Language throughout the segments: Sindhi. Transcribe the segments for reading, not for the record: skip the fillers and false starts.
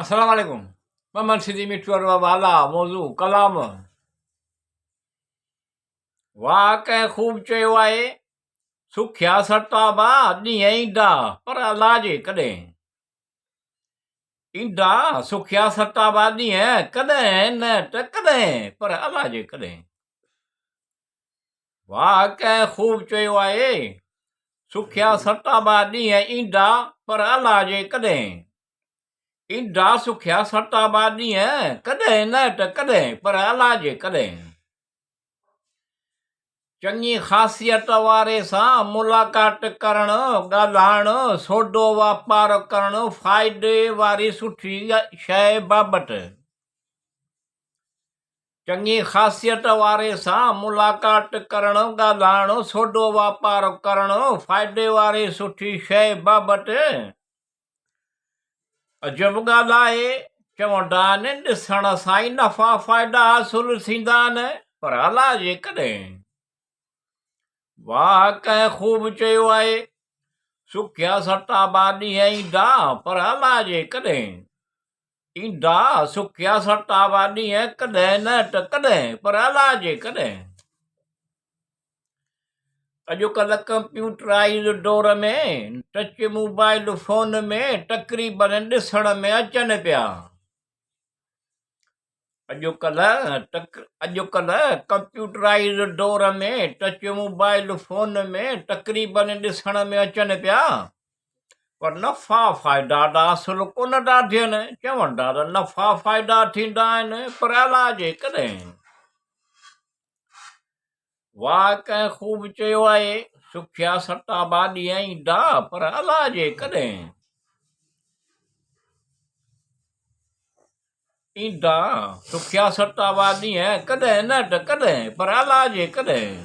السلام عليڪم محمد سنڌي مٺو ارباب اعليٰ موضوع ڪلام واهه ڪنهن خوب چيو آهي سکيا ستابا ڏينهن ايندا پر الا جي ڪڏهن ايندا سکيا ستابا ڏينهن ڪڏهن نه ته ڪڏهن پر الا جي ڪڏهن واهه ڪنهن خوب چيو آهي، سکيا ستابا ڏينهن ايندا پر الا جي ڪڏهن. ايندا سکيا ستابا ڏينهن ڪڏهن نه ته ڪڏهن پر الا جي ڪڏهن. چڱي خاصيت واري سان ملاقات ڪرڻ، ڳالهائڻ، سودو واپار ڪرڻ، فائدي واري سٺي شيء بابت. چڱي خاصيت واري سان ملاقات ڪرڻ، ڳالهائڻ، سودو واپار ڪرڻ، فائدي واري سٺي شيء بابت عجب ڳالهه آهي. چوندا آهن، ڏسڻ سان ئي نفعا فائدا حاصل ٿيندا آهن، پر الاجي ڪڏهن؟ واهه ڪنهن خوب چيو آهي، سکيا ستابا ڏينهن ايندا، پر الاجي ڪڏهن؟ ايندا سکيا ستابا ڏينهن ڪڏهن نه ته ڪڏهن پر الاجي ڪڏهن. اڄڪلهه ڪمپيوٽرائيز دور ۾ ٽچ موبائل فون ۾ تقريبن ڏسڻ ۾ اچن پيا. اڄڪلهه ڪمپيوٽرائيز دور ۾ ٽچ موبائل فون ۾ تقريبن ڏسڻ ۾ اچن پيا. پر نفعا فائدا ته اصل ڪونه ٿا ٿين، چون ٿا ته نفعا فائدا ٿيندا آهن پر الاجي ڪڏهن. واهه ڪنهن خوب چيو آهي، سکيا ستابا ڏينهن ايندا پر الاجي ڪڏهن. ايندا سکيا ستابا ڏينهن ڪڏهن نه ته ڪڏهن پر الاجي ڪڏهن.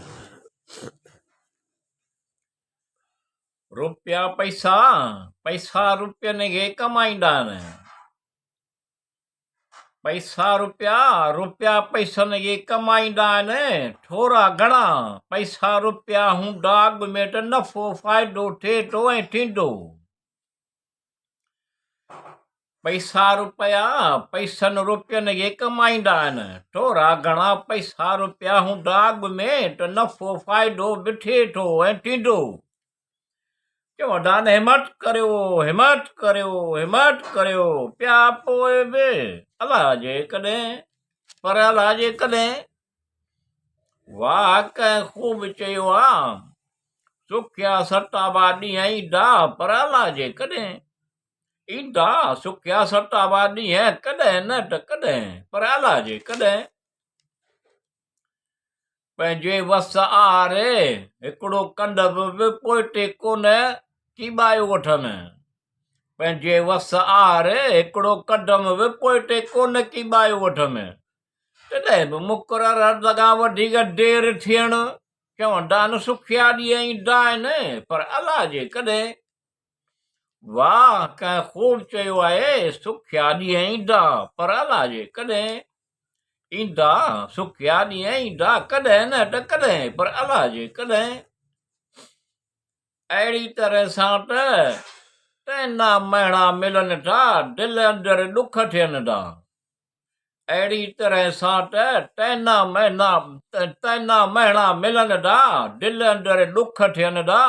روپيا پئسا، پئسا روپين کي ڪمائيندا آهن. پئسا روپيا، روپيا پئسن کي ڪمائيندا آهن. ٿورا گهڻا پئسا روپيا هوندا اڳ ۾ ته نفعو فائدو ٿئي ٿو ۽ ٿيندو. پئسا روپيا، پئسن روپين کي ڪمائيندا آهن. ٿورا گهڻا پئسا روپيا هوندا اڳ ۾ ته نفعو فائدو به ٿئي ٿو ۽ ٿيندو. چوندا آهن همت ڪريو، همت ڪريو، همت ڪريو، پيا پوء به الاجي ڪڏهن، پر الاجي ڪڏهن. واهه ڪنهن خوب چيو آ، سکيا ستابا ڏينهن ايندا، پر الاجي ڪڏهن. ايندا سکيا ستابا ڏينهن ڪڏهن نه ته ڪڏهن، پر الاجي ڪڏهن. پنهنجي وس آهر هڪڙو ڪنڊ به پوئتي ڪونه ڪيٻايو وٺن. پنهنجي وس آهر هڪڙو قدم به پوئتي ڪونه ڪيٻايو وٺن. تڏهن به مقرر حد کان وڌيڪ دير ٿيڻ، چوندا آهن سکيا ڏينهن ايندا آهن، پر الاجي ڪڏهن. واهه ڪنهن خوب چيو آهي، سکيا ڏينهن ايندا، پر الاجي ڪڏهن. ايندا سکيا ڏينهن ايندا، ڪڏهن نه ته ڪڏهن، پر الاجي ڪڏهن. اهڙي طرح سان ته طعنا مهڻا ملن ٿا، دل اندر ڏک ٿين ٿا. اهڙي طرح سان ته طعنا مهنا طعنا مهڻا ملن ٿا، دل اندر ڏک ٿين ٿا.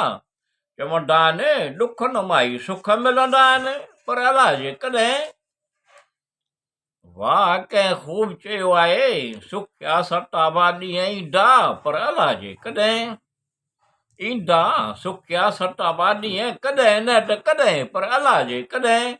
چوندا آهن، ڏکن مان ئي سک ملندا آهن، پر الاجي ڪڏهن. واهه ڪنهن خوب چيو آهي، سکيا ستابا ڏينهن ايندا، پر الاجي ڪڏهن. ايندا سکيا ستابا ڏينهن ڪڏهن نه ته ڪڏهن، پر الاجي ڪڏهن.